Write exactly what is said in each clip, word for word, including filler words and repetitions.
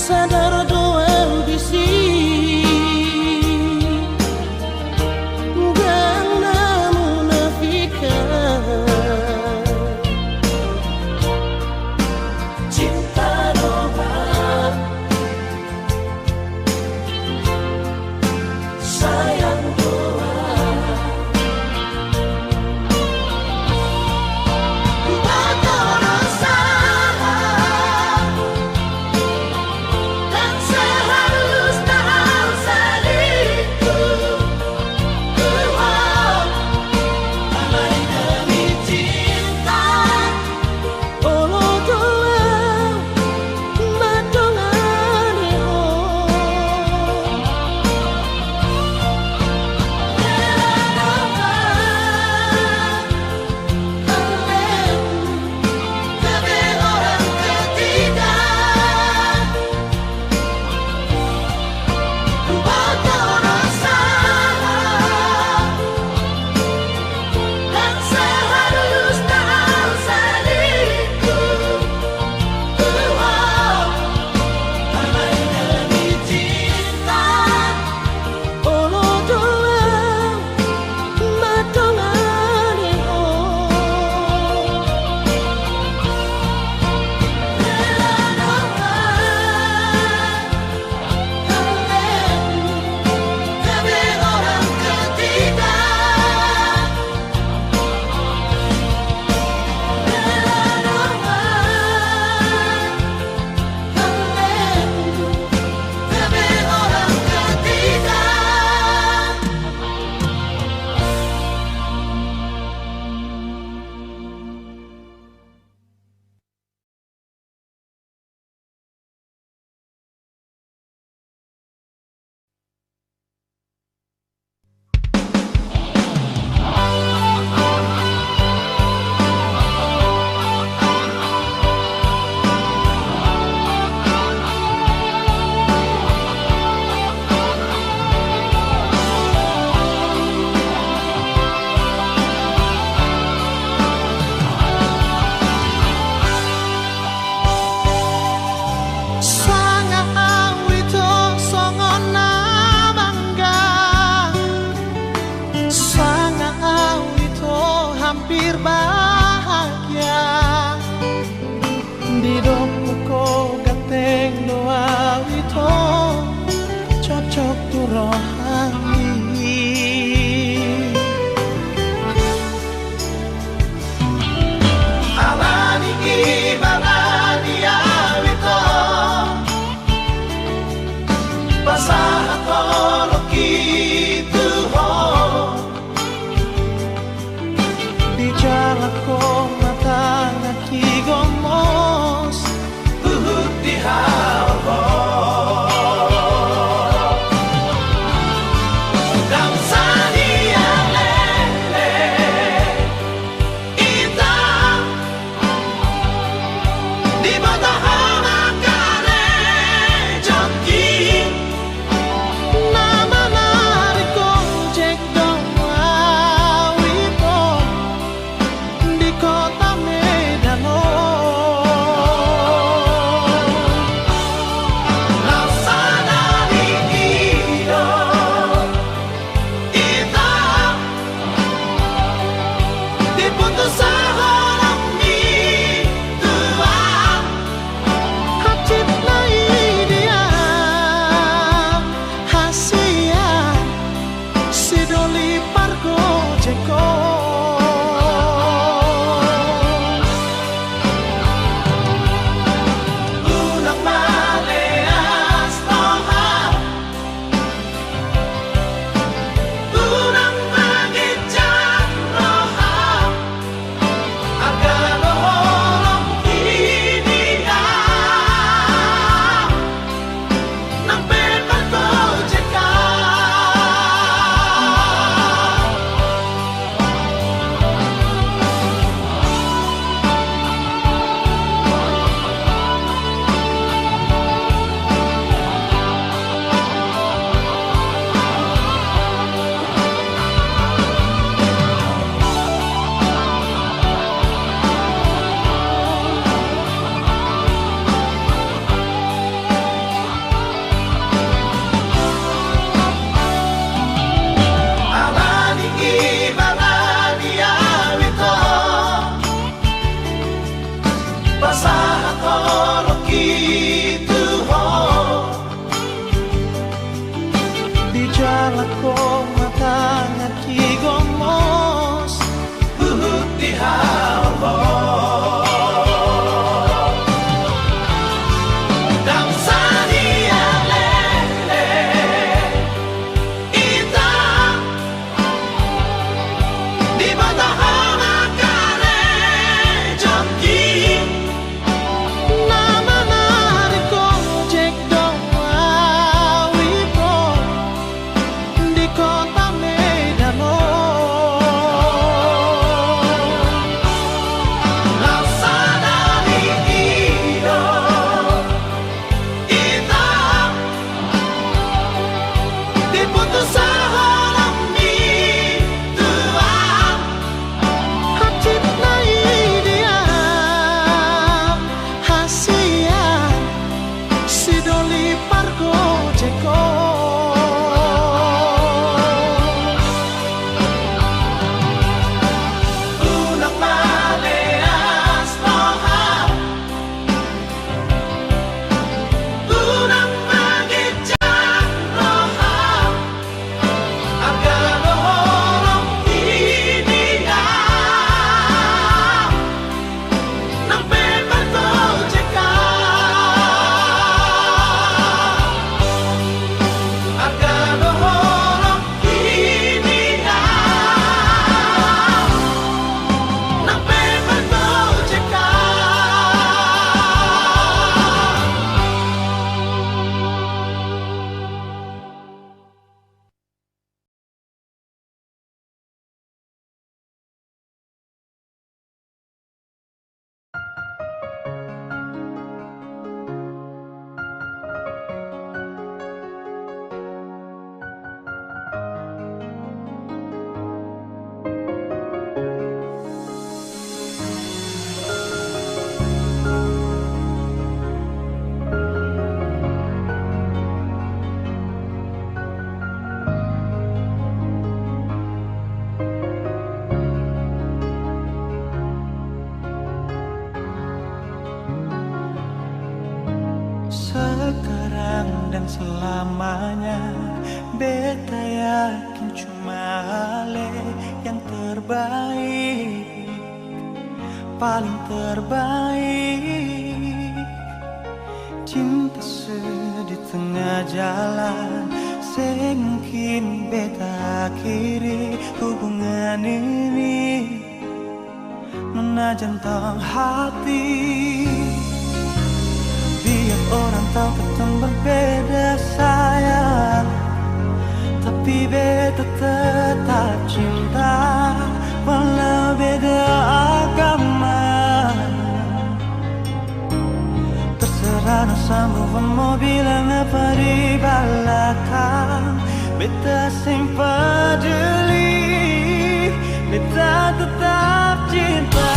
Sadar do au disi, ndang na munafikan. Cinta do au, sayang do au. Sanga au ito songon na bangga, sanga au ito hampir bahagia. Didok ho ganteng do au ito, cocok tu rohami. Alani i barani au ito, pasahat holongki tu ho. Di jala ho ma tanganki gomos, huhut di hau ho. Ndang sadia lele ita, diboto ho ma karejongki. Na manarik ojek do au ito, di Kota Medan on. Laos sadari i do hita diputus saholong ni Tuhan. Hansit na i dia hasian si doli pargojek on. Unang maleas roha, unang maginjang roha. Arga do holong i dia nang pe pargojek an. Ala ni i, ala ni awit on, pasahat holong i tu ho. Di jala ho ma tangan i gomos, huhut di hau ho. Ndang sadia lele ita, diboto ho ma karejo i. Na mangarigojek do au ito di kota Medan on. Laos sadari i do hita diputus saholong ni Tuhan. Hansit na i dia hasian si doli pargojek on. Unang maleas roha, unang maginjang roha. Arga do holong i dia nang pe pargojek an. Arga do holong i dia nang pe pargojek an. Sekarang dan selamanya, beta yakin cuma ale yang terbaik, paling terbaik. Cinta sedih tengah jalan, seng mungkin beta akhiri hubungan ini. Mana jantung hati. Biar orang tahu kita berbeda, sayang, tapi beta tetap cinta, walau beda agama. Terserah na sambuan mau bilang apa di balakang, beta seng peduli, beta tetap cinta.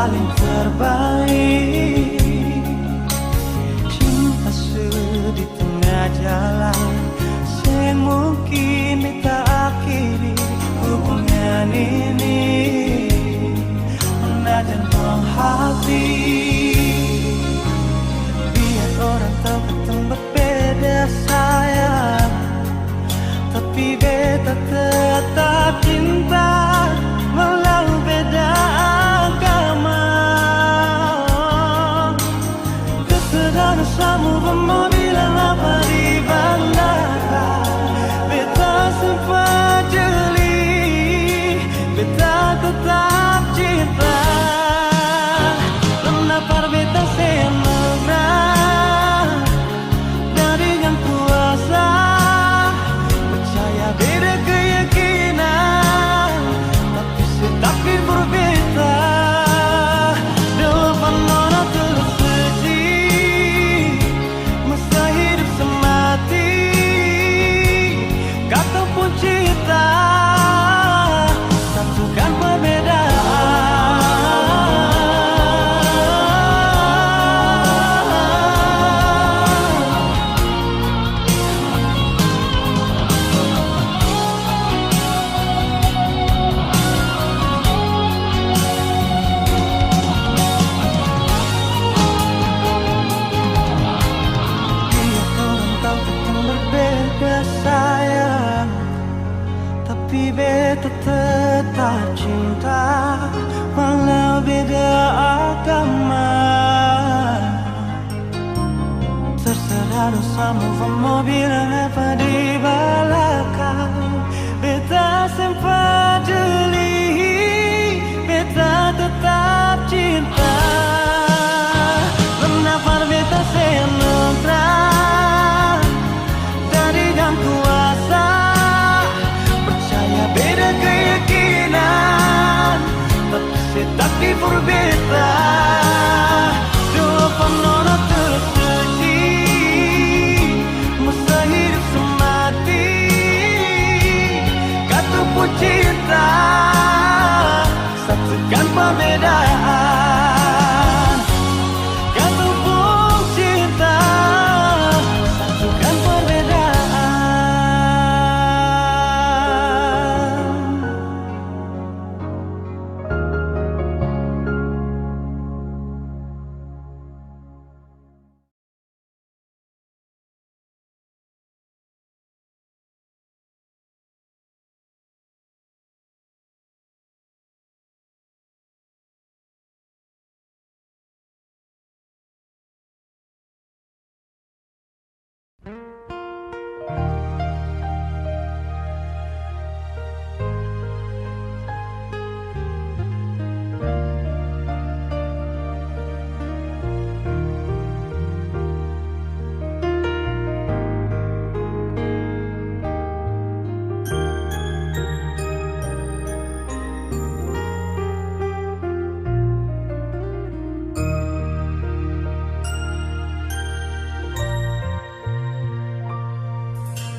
Paling terbaik cinta sudah di tengah jalan, sing mungkin ditakhiri hubungan ini. Menajan buah hati, biar orang tahu kita berbeda, sayang. Tapi beta tetap cinta, walau beda agama. Terserah dosamu, mau bilang apa di belakang. Beta sempat jeli, beta tetap cinta. Karena par beta senang dari Yang Kuasa. Percaya beda keyakinan, tapi tetap di berbeda. Dalam pandangan tersuci, masa hidup semati, kata pun cinta. Satukan perbedaan. Biar orang tahu kita berbeda, sayang. Tapi beta tetap cinta, walau beda agama. Terserah dosamu, mau bilang apa di belakang. Beta sempat jeli, beta tetap cinta. Karena par beta senang dari Yang Kuasa. Percaya beda keyakinan, tapi tetap di berbeda. Dalam pandangan tersuci, masa hidup semati, kata pun cinta. Satukan perbedaan. Kata pun cinta. Satukan perbedaan.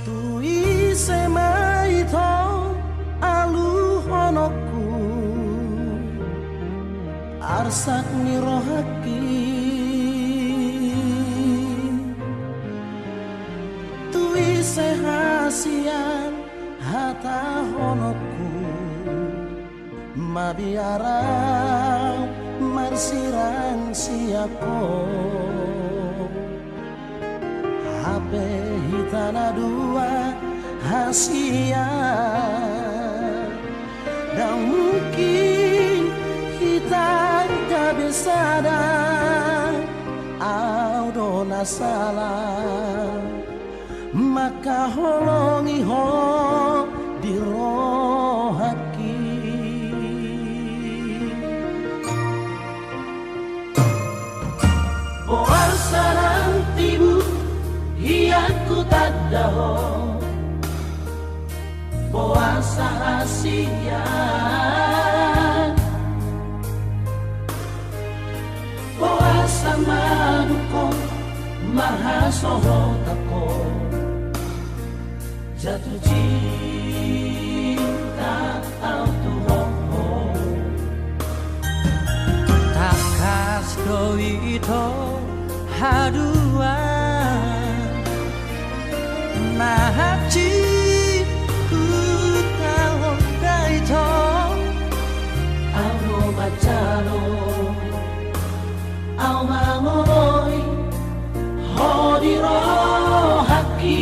Tu ise ma ito aluhononku, arsak ni rohangki. Tu ise hasian hatahononku, mabiar ahu marsirang sian ho. Hape hita na dua hasian, ndang mungkin hita gabe sada. Ahu do na sala mangkaholongi ho di rohangki. Boasa ndang tibu hian hutanda ho, boasa hasian, boasa mandungkon marhasohotan ho. Jatuh cinta ahu tu ho. Haduan na hansit hutaon da ito. Au do manjalo, au mangoloi ho di rohangki.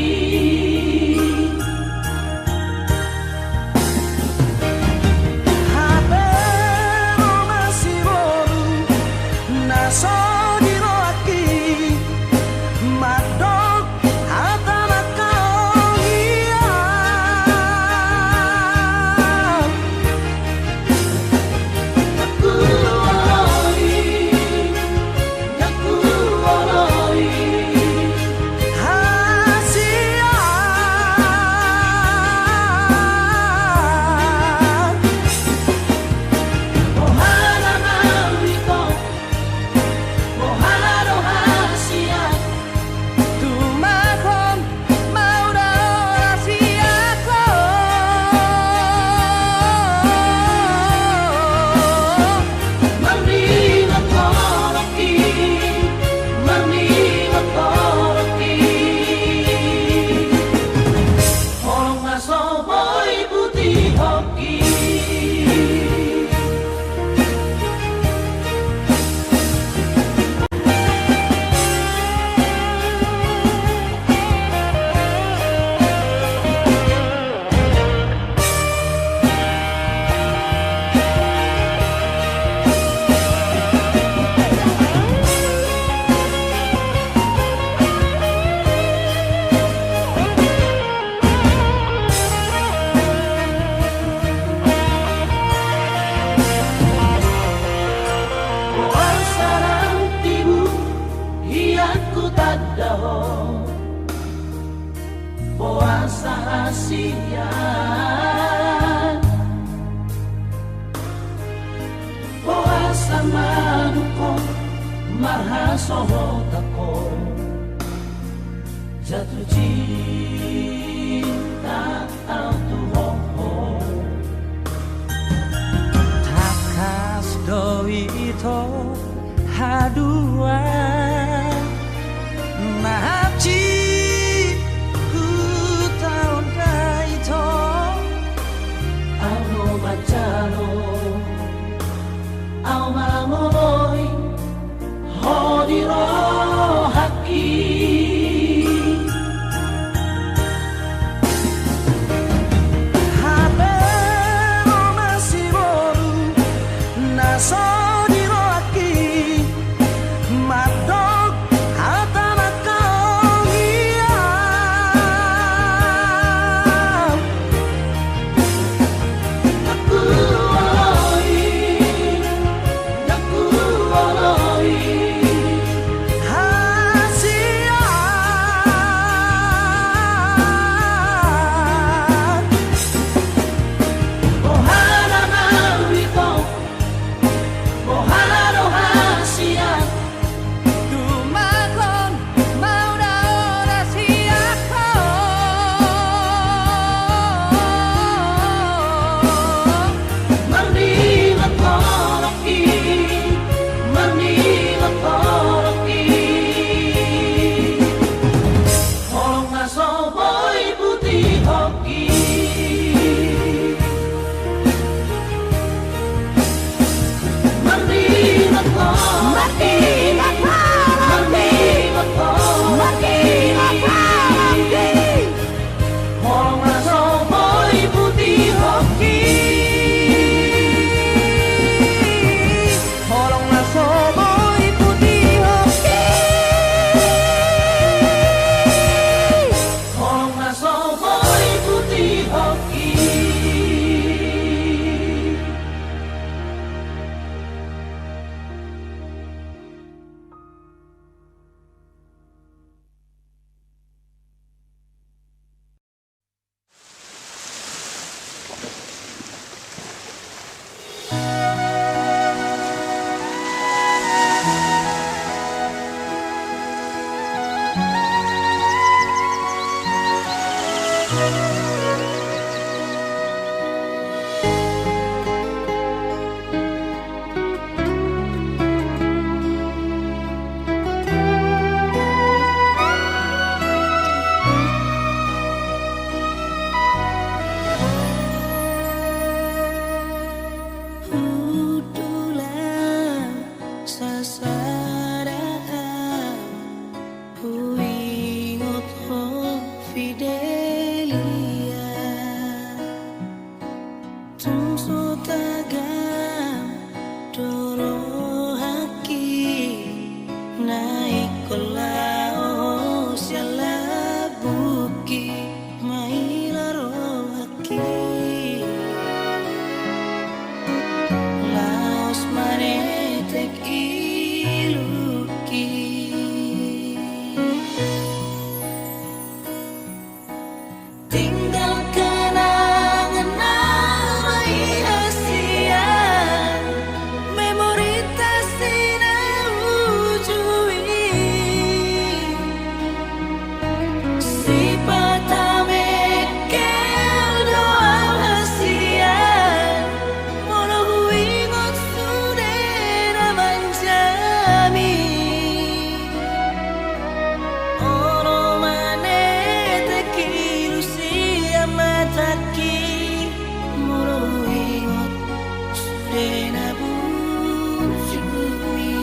Hape ro ma siboru na so di rohangki, mandok hata na kaongian. Ndang huoloi, ndang huoloi hasian. Boha do mauliate, boha do hasian, tumangkon ma hudaon hasian. Marningot holongki, marningot holongki, holong na so boi putihonki. Boasa ndang tibu hian hutanda ho, boasa hasian, boasa manungkun marhasohotan ho. Jatuh cinta au tu ho. Tangkas do ito haduan na hansit hutaon da ito. Au do manjalo, au mangoloi ho di rohangki. Hape ro ma siboru na so di rohangki, ma Na ingkon laho sian lambungki maila rohangki, laos manetek ilungki. Tinggal kenangan na badia sian memorita si na uju i. Sipata mengkel do au hasian, molo huingot sude na manjami. Olo manetek ilu sian matangki, molo huingot sude na bujumi.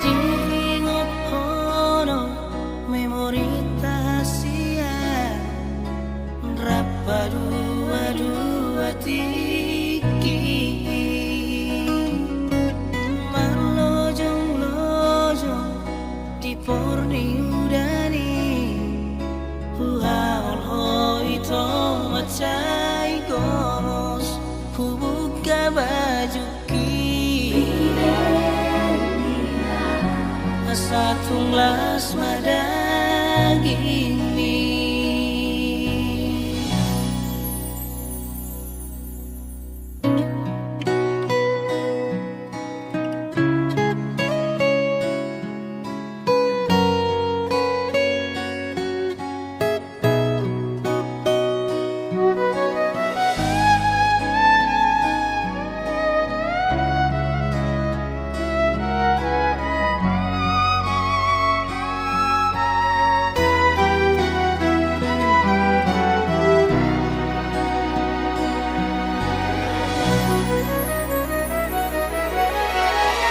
Diingot ho do memorita hasian, rap paduadua tingki, marlojonglojo di por ni udan i. Huhaol ho ito mansai gomos, hubuka baju ki, asa tung las ma dagingmi.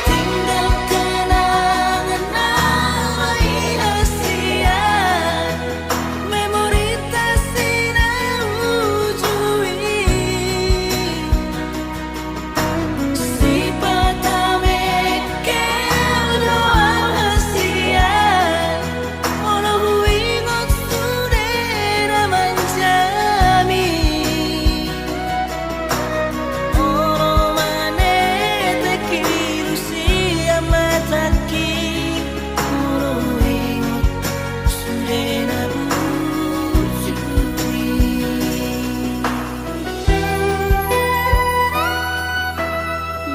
Tinggal kenangan na badia sian memorita si na uju i. Sipata mengkel do au hasian, molo huingot sude na manjami. Olo manetek ilu sian matangki, molo huingot sude na bujumi.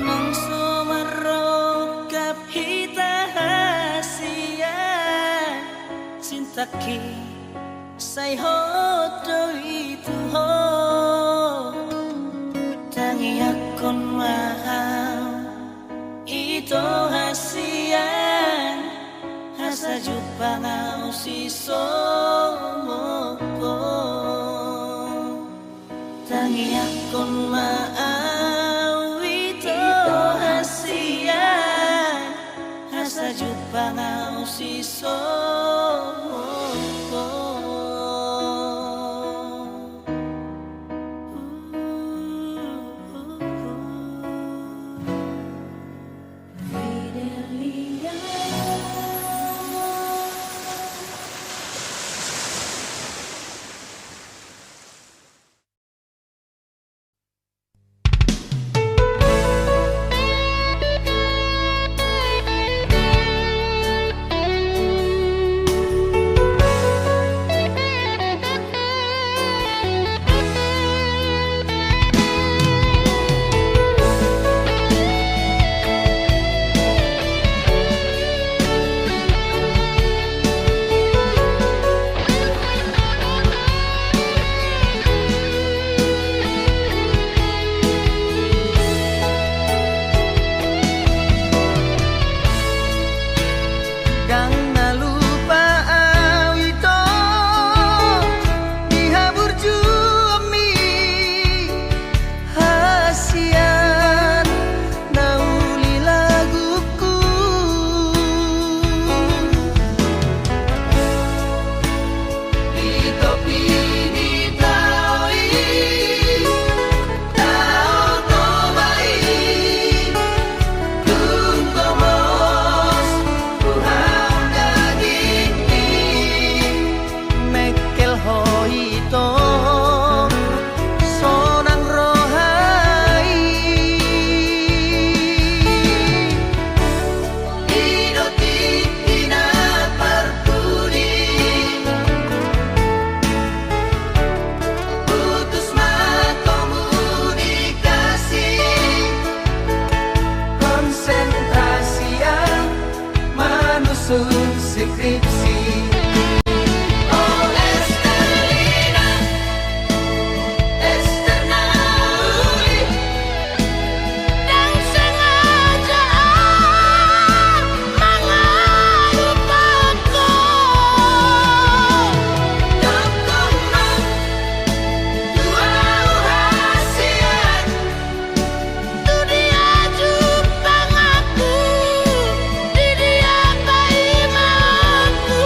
Nang so marrongkap hita hasian, cintaki, sai hot do i tu ho. Tangiangkon ma au ito hasian, asa jumpang au sisongon ho. Tangiangkon ma au ito hasian, asa jumpang au sisongon ho. Skripsi. Oh, Esterlina, Esterna uli. Dang sengaja au mangalup ho. Dang tongtong tu au hasian. Tu dia jumpang aku, di dia paima aku.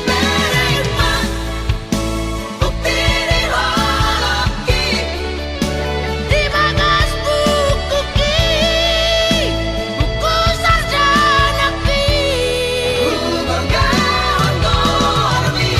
Bere ma bukti di holongki, di bagas bukuki. Buku sarjanaki. Hugorgahon goarmi.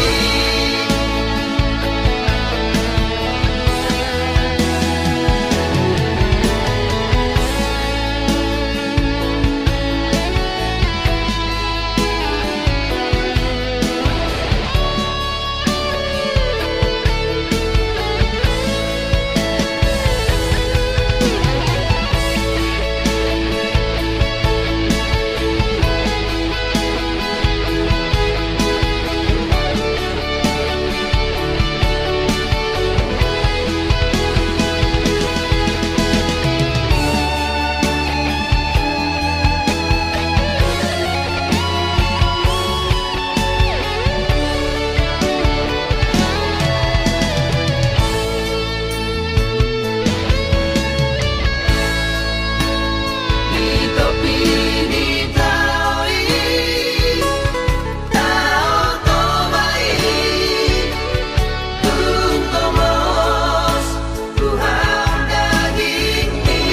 Tuhan dagingmi,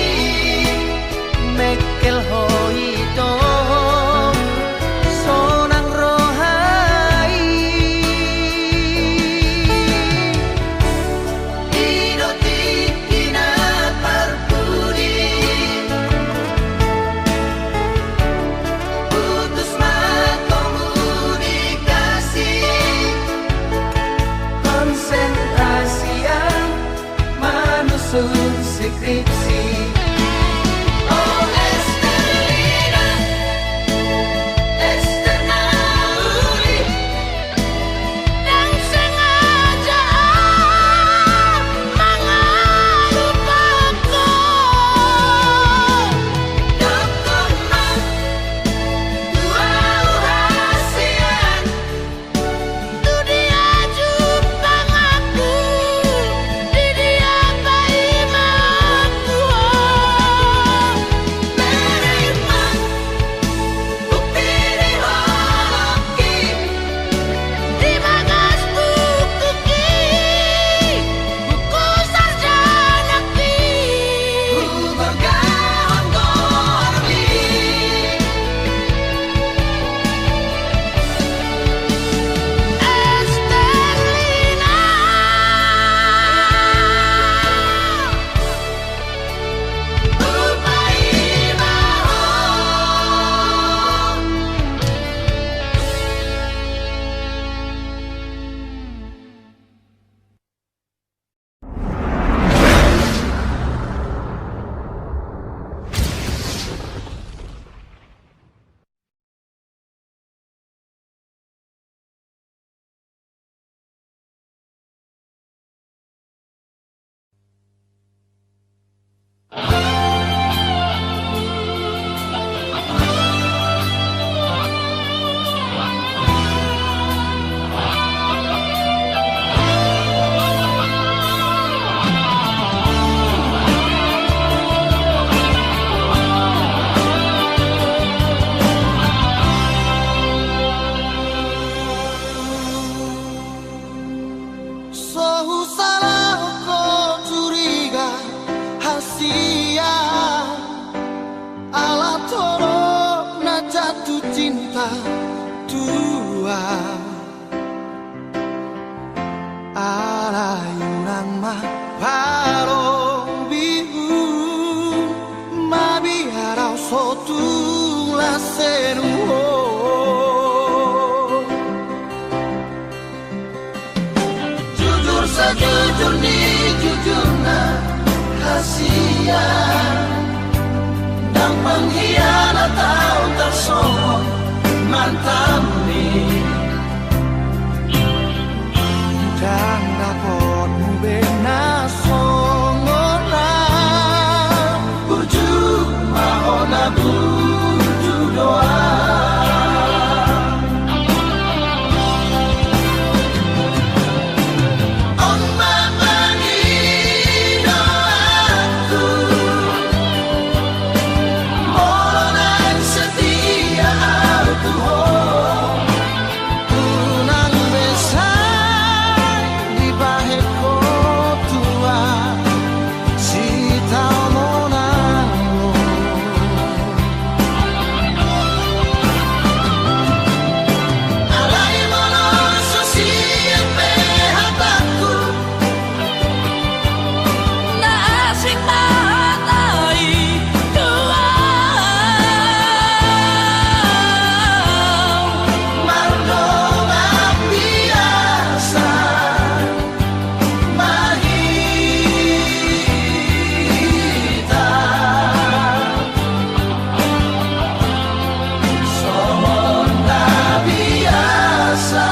mengkel ho i do sonang roha i. I do tingki na parpudi, putus ma komunikasi. Konsentrasi au manusun skripsi. Oh, Esterlina, Esterna uli. Dang sengaja au mangalup ho. Dang tongtong tu au hasian. Tu dia jumpang aku, di dia paima aku. Bere ma bukti di holongki, di bagas bukuki. Buku sarjanaki. Hugorgahon goarmi. Esterlina. Hupaima ho. So husalahon ho curiga hasian, ala torop na jatuh cinta tu au. Alai unang ma parobihon, mabiar au so tung las senuhon. Jujur sajujur ni jujurna hasian, ndang pengkhianat au tarsongon. Tanni, ndang dapot be na songon au. Burju ma ho na burju do au. On ma pangidoanku, molo naeng setia au tu ho, unang be sai dibahen ho tua sitaonon on. Alai molo so sian pe hatangku, na asing ma hata i tu au. Mardongan biasa ma hita, songon na biasa.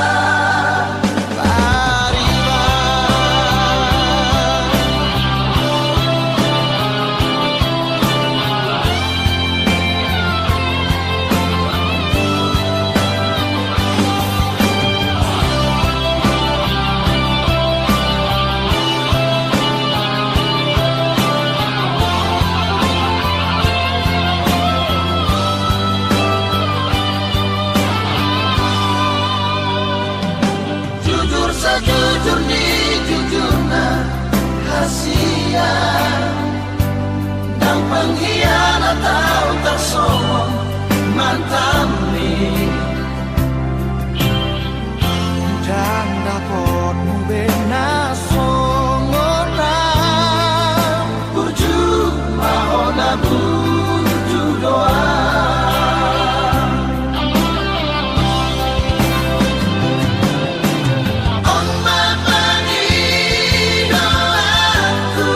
Jujur sajujur ni jujurna hasian, ndang pengkhianat au tarsongon mantanmi. Ndang dapot be na songon au. Burju ma ho na burju do au. On ma pangidoanku,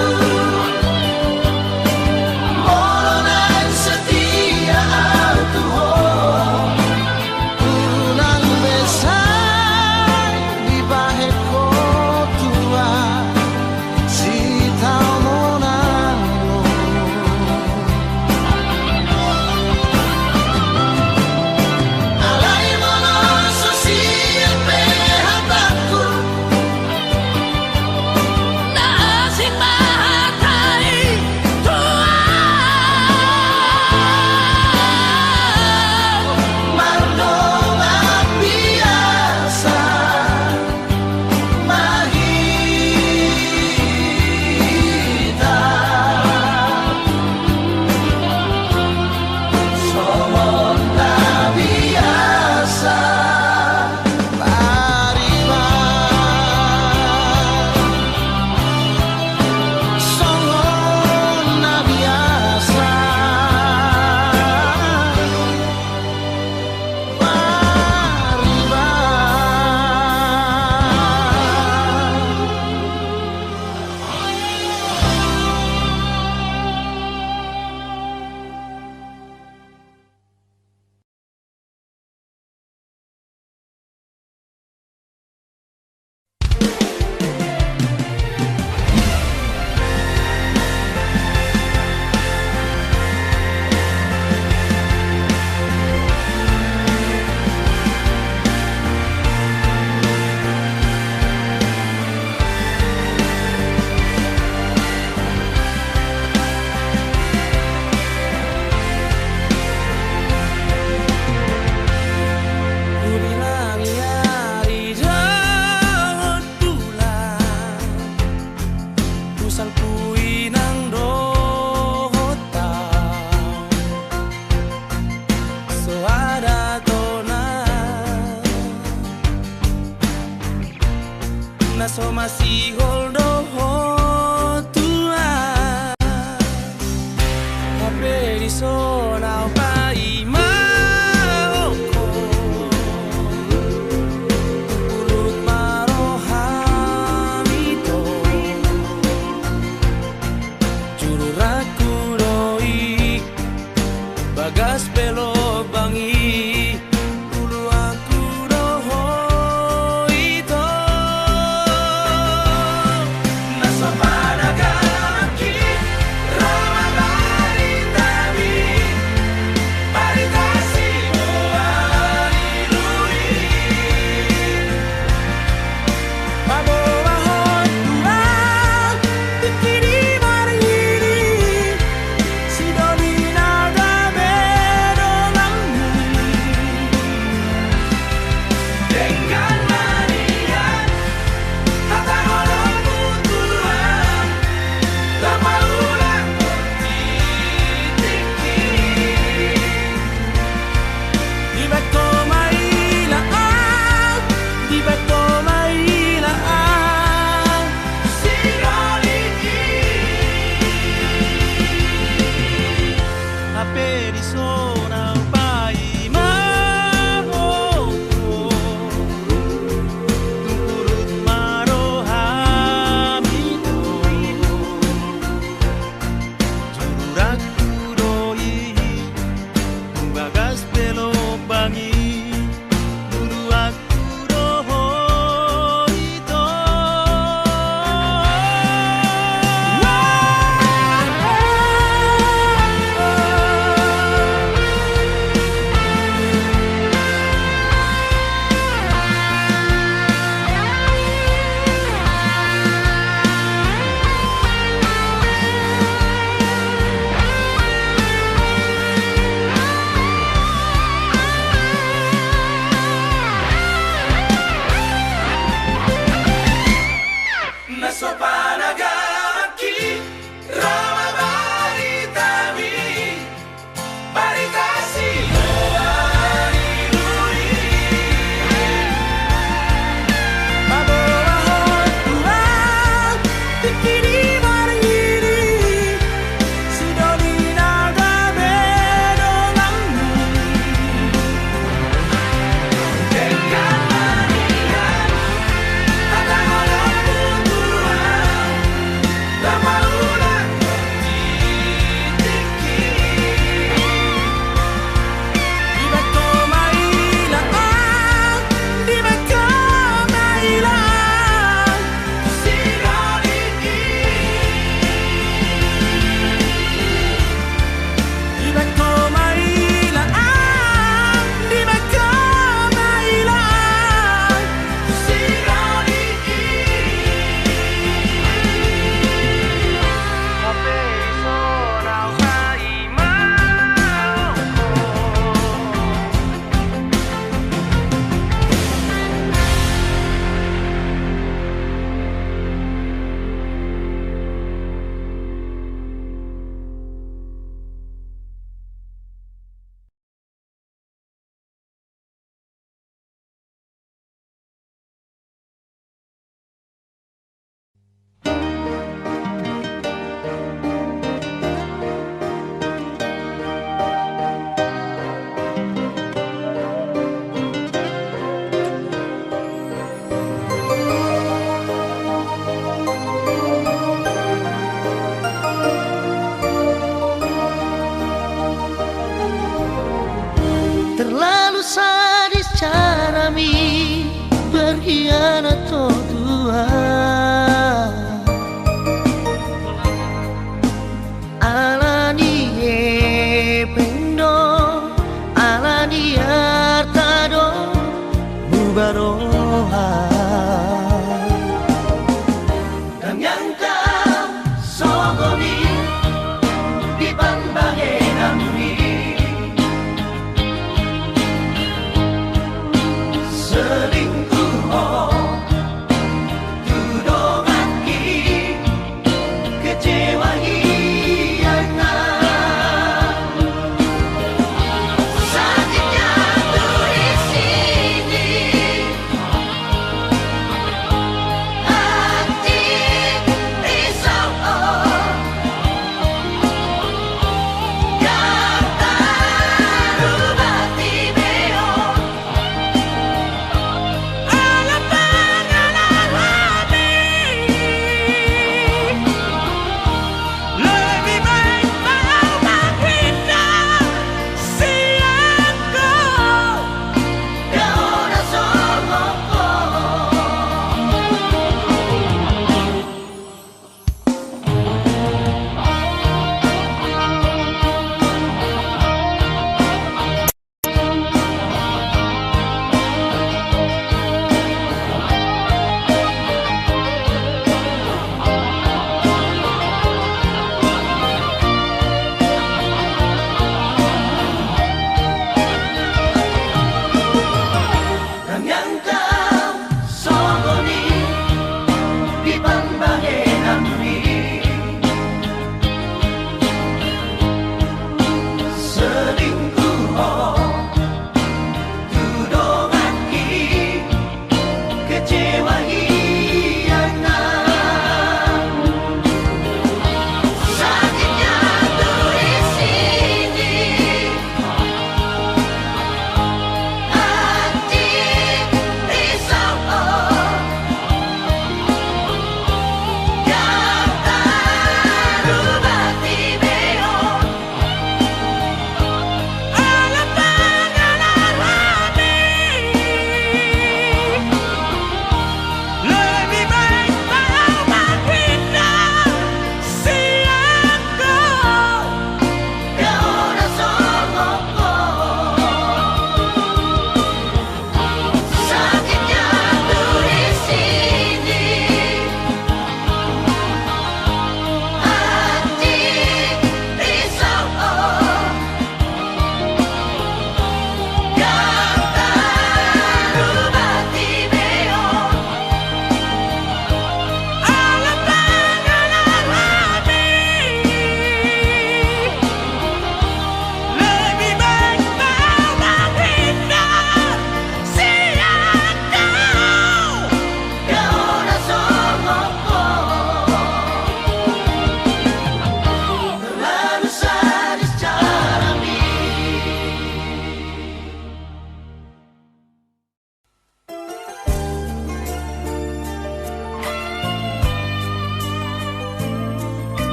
molo naeng setia au tu ho, unang be sai dibahen ho tua sitaonon on. Alai molo so sian pe hatangku, na asing ma hata i tu au. Mardongan biasa ma hita, songon na biasa. Pariban, songon na biasa. Pariban. Hubilang i ari dohot bulan, husalpu inang dohot au, so ada tona na so masihol dohot tua. Hape dison au paima ongko, tu pulut ma roham ito. Jururangku do i, bagas pe lobang i. Ala ni hepeng do, ala ni arta do, muba roha. Dang iangka songon i di pambahenanmi. Selingkuh ho tu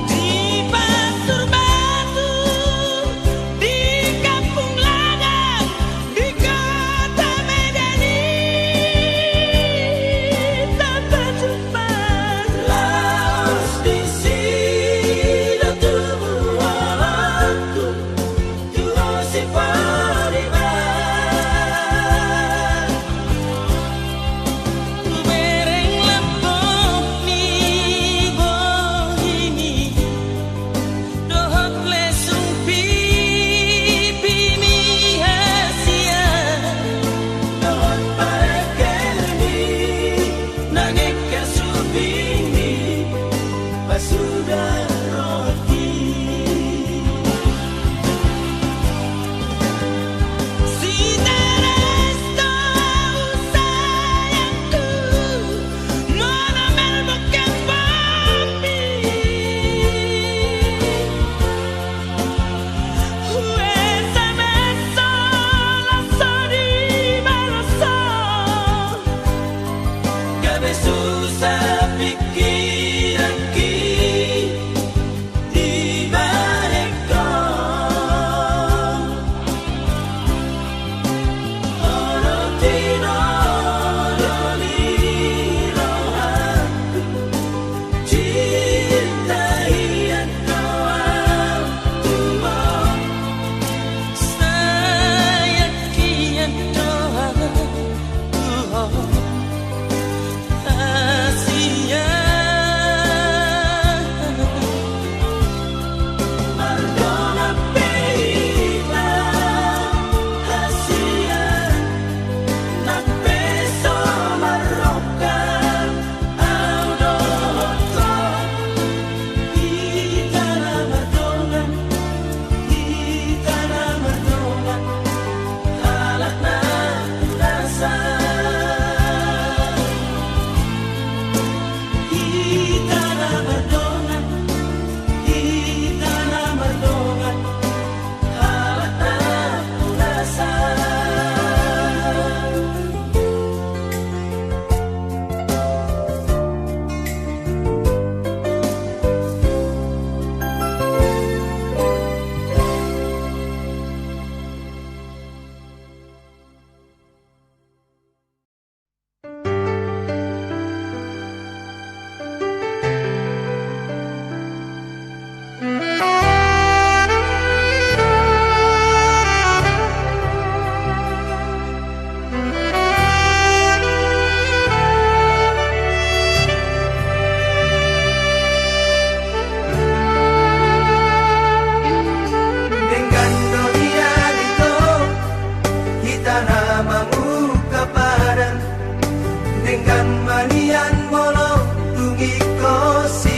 Di Pasur Batu, di Kampung Ladan, di kota Medan i, tampat jumpa. Laos disi do tubu halangku. Denggan do nian ito hita na mangungkap badan. Denggan ma nian molo tung ingkon si